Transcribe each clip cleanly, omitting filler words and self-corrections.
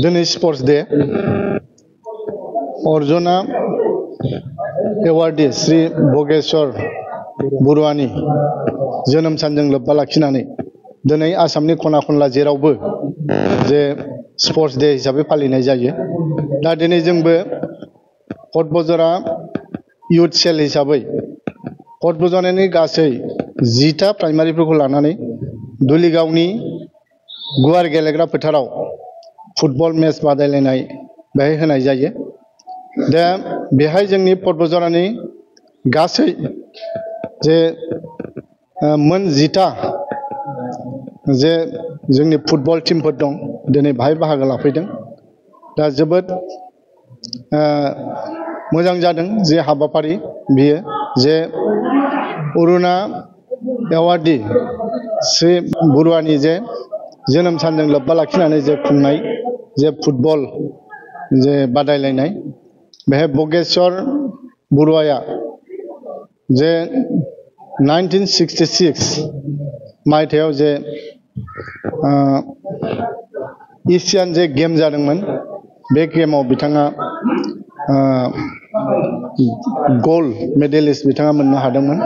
दिनै sports day अर्जना एवार्डी Shri Bhageshwar बरुवानी जोनोम सानजों लोब्बा लाखिनानै दिनै आसामनि खना खनला जेरावबो जे स्पर्ट्स डे हिसाबै फालिनाय जायो। दा दिनै जोंबो कटबझारा इयुथ सेल हिसाबै कटबझारनि गासै 10टा प्राइमारिफोरखौ लानानै दुलिगावनि गुवार गेलेग्रा फोथाराव फुटबल मैच बादायलायनाय बेहाय होनाय जायो। दा बेहाय जोंनि कटबझारनि गासै जे मोन 10टा जे जोंनि फुटबल टीमफोर दं दिनै बाहाय बाहागो लाफैदों। दा जोबोद मोजां जादों जे हाबाफारि बियो जे अरुणा एवार्डी श्री बरुवानी जे जोनोम सानजों लोब्बा लाखिनानै जे खुंनाय जे फुटबल जे बादायलायनाय बेहाय भगेश्वर बरुवाया जे 1966 मायथाइयाव जे एशियान जे गेम जादोंमोन बे गेमाव बिथाङा गोल्ड मेडेलिस्ट बिथाङा मोननो हादोंमोन।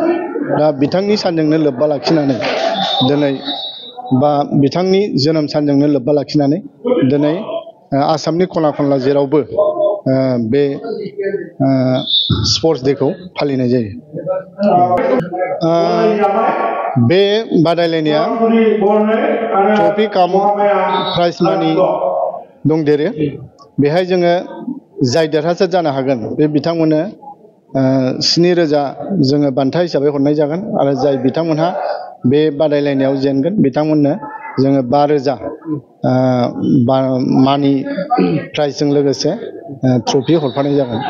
दा बिथांनि सानजोंनो लोब्बा लाखिनानै दिनै बा बिथांनि जोनोम सानजोंनो लोब्बा लाखिनानै दिनै आसामनि खना खनला जेरावबो बे स्पर्ट्स डे खौ फालिनाय जायो। बे बादायलायनाया ट्रफी काम प्राइज मानि दंदेरो। बेहाय जोङो जाय देरहासार जानो हागोन बे बिथांमोननो 7,000 जोङो बान्था हिसाबै हरनाय जागोन आरो जाय बिथांमोनहा बे बादायलायनायाव जेनगोन बिथांमोननो जोङो 5,000 मानि प्राइजजों लोगोसे ट्रफी हरफानाय जागोन।